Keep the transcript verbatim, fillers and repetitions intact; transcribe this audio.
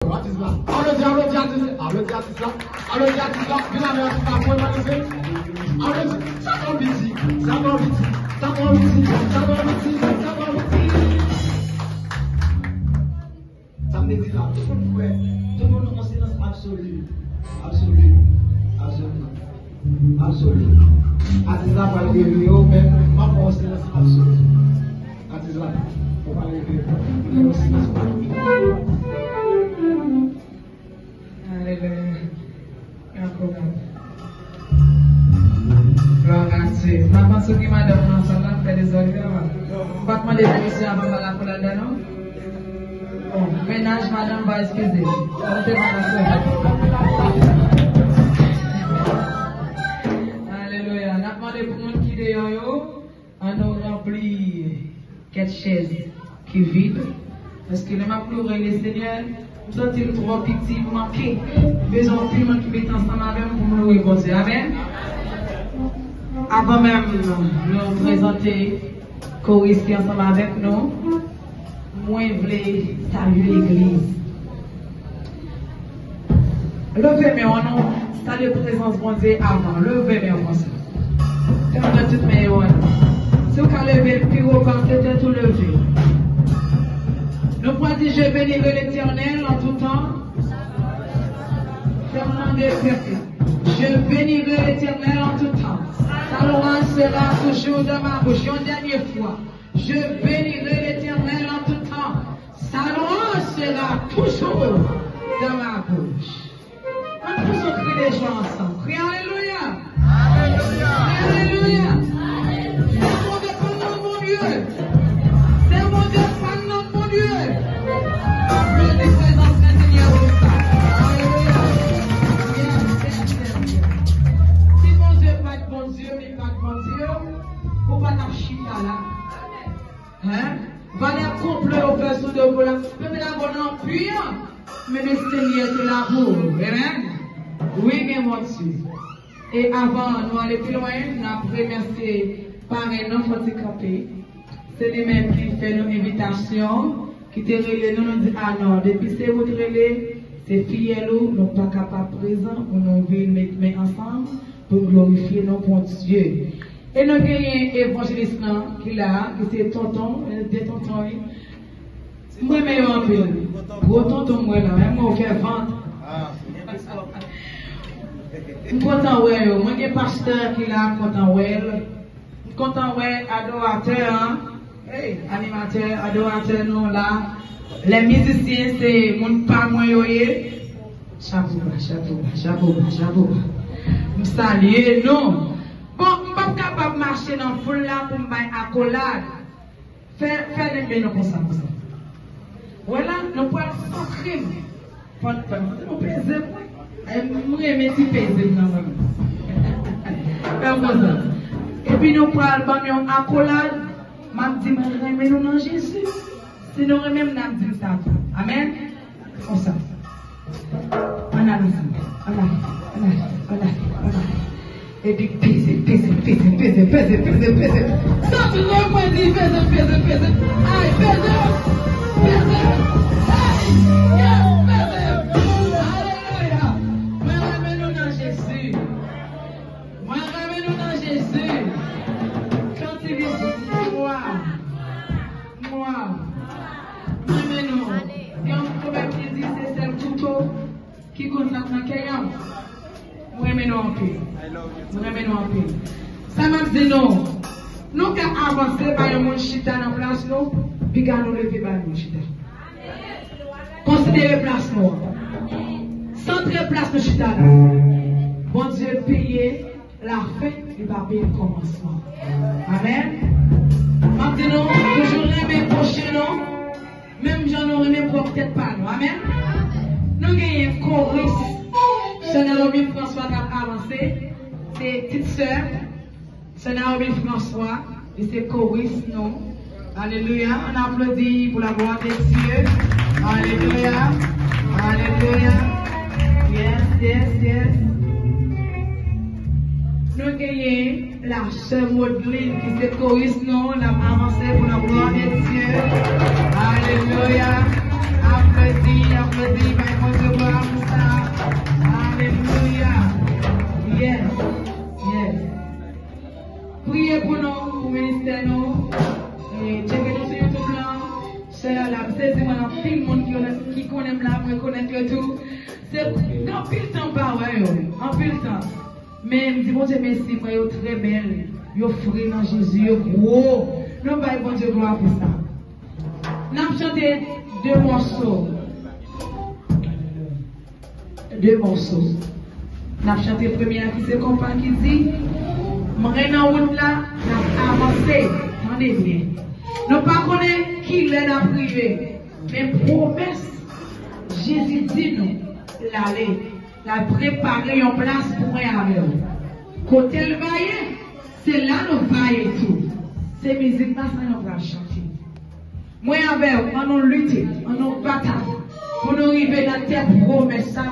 Atis la. Aplodi, aplodi atis la. Aplodi atis la. Aplodi atis la. Vin avè atis la pou l manifeste. Aplodi. Sa fè yon piti. Sa fè yon piti. Sa fè yon piti. Sa fè yon piti. Sa fè yon piti. Sa m te di la, tout moun frè, tout moun an silans absoli. Absoli. Absoli. Absoli. Atis la pral reveye w, men m ap fè yon silans absoli. Atis la, ou pral reveye w. Ou fè yon silans absoli. Alelouya. Glwa a Dye. M pa panse ke madanm nan sa la fè dezòd la. M pa t mande pèmisyon avan m al akolad la non. Bon, mennaj madanm va eskize. Sa se pa nan sè. Alelouya. N ap mande pou moun ki deyò yo. Ann nou ranpli kèt chèz ki vid. Paske lè m ap loure Lesenyè, m santi l twò piti, m manke. M bezwen anpil moun ki mete ansanm avè m pou m loure Bondye. Amèn. Avan menm nou prezante koris ki ansanm avèk nou, mwen vle salye legliz. Leve men w, ann nou salye prezans Bondye avan. Leve men w konsa. Fè m wè tout men yo, ann. Si w ka leve l pi wo, pa tete tou leve. Nou pral di, Je bénirai l'Éternel en tout temps. Fè m mande pèp la. Je bénirai l'Éternel en tout temps. Sa louanj sera toujours dans ma bouche. Yon dènye fwa. Je bénirai l'Éternel en tout temps. Sa louanj sera toujours dans ma bouche. Ann pouse yon kri de jwa ansanm. Kri alelouya. Alelouya. Alelouya. Se Bondye pa n nan, Bondye pa n nan, Bondye. Aplodi prezans Lesenyè konsa. Alelouya. Yes, yes, yes, yes. Si Bondye pa t Bondye, li pa t Bondye, ou pa t ap chita la. Hein? Valè konplo yo fè sou do pou la. Pepe la bon anpil. Men Lesenyè te la pou ou. Amen. Wi, gen Bondye. E avan nou ale pi lwen, n ap remèsye parenn nou, Fòti Kanpe. Se li menm ki fè nou envitasyon, ki te rele nou, nou di, "A non, depi se ou t rele, se fiyèl ou, nou pa kapab prezan pou nou vin met men ansanm pou n glorifye non Bondye." E nou genyen evanjelis lan ki la, ki se tonton, de tonton, wi. M renmen yo anpil. Gwo tonton m wè la, menm mwen fè vant. M kontan wè yo. Mwen gen pastè ki la, m kontan wè l. M kontan wè adoratè an. Hey, animatè, adoratè nou la. Lè mizisyen se moun pa mwen yo ye. Chapo ba, chapo ba, chapo ba, chapo ba. M salye nou. Bon, m p ap kapab mache nan foul la pou m bay akolad. Fè, fè nen men nou konsa, konsa. Wè la, nou pral sankre m. Pandan nou peze m, wi. Ay, m renmen ti peze m nan mwen. Fè m konsa. Epi nou pral ban m yon akolad. M ap di, "Mwen renmen nou nan Jezi." Si nou renmen m, n ap di m sa tou. Amèn. Konsa. Ann ale ansanm. Ann ale, ann ale, ann ale, ann ale. Epi peze, peze, peze. Santi lè mwen di peze, peze, peze. Ay, peze. Peze. Ay, yes, peze. Alelouya. Mwen renmen nou nan Jezi. Mwen renmen nou nan Jezi. Kantik li di, Mwa. Mwa. Mwen renmen nou. Gen yon pwovèb ki di, se sèl kouto ki konn sa k nan kè a. Mwen renmen nou anpil. Mwen renmen nou anpil. Sa m ap di nou, nou ka avanse, pa yon moun chita nan plas nou, piga nou leve ba yon moun chita. Konsidere plas nou an. Santre plas nou chita la. Bondye peye lafen, li pa peye kòmansman. Amèn. M ap di nou, toujou renmen pwochen nou, menm jan nou renmen pwòp tèt pa nou. Amèn. Nou genyen koris. Sè Naomi François k ap avanse. Se tit sè. Sè Naomi François, li se koris nou. Alelouya. Ann aplodi pou la glwa de Dye. Alelouya. Alelouya. Yes, yes, yes. Nou genyen la sè Modeline ki se koris nou. N ap avanse pou la glwa de Dye. Alelouya. Aplodi, aplodi, bay Bondye glwa pou sa. Alelouya. Yes, yes. Priye pou nou, pou ministè nou. E, tcheke nou sou YouTube lan. Sè a la, m sezi mwen anpil moun ki, ki konnen m la, m rekonèt yo tou. Se gen anpil tan m pa wè yo, anpil tan. Men m di Bondye mèsi, m wè yo trè bèl, yo fre nan Jezi, yo gwo. Nou bay Bondye glwa pou sa. N ap chante de mòso. De mòso. N ap chante premye a ki se konpa ki di, mwen nan wout la, n ap avanse. Tande byen. Nou pa konnen kilè n ap rive, men pwomès Jezi di nou, l ale. L al prepare yon plas pou mwen avè w. Kote l va ye, se la nou va ye tou. Se mizik la sa nou pral chante. Mwen avè w, ann nou lite, ann nou batay pou nou rive nan tè pwomès sa.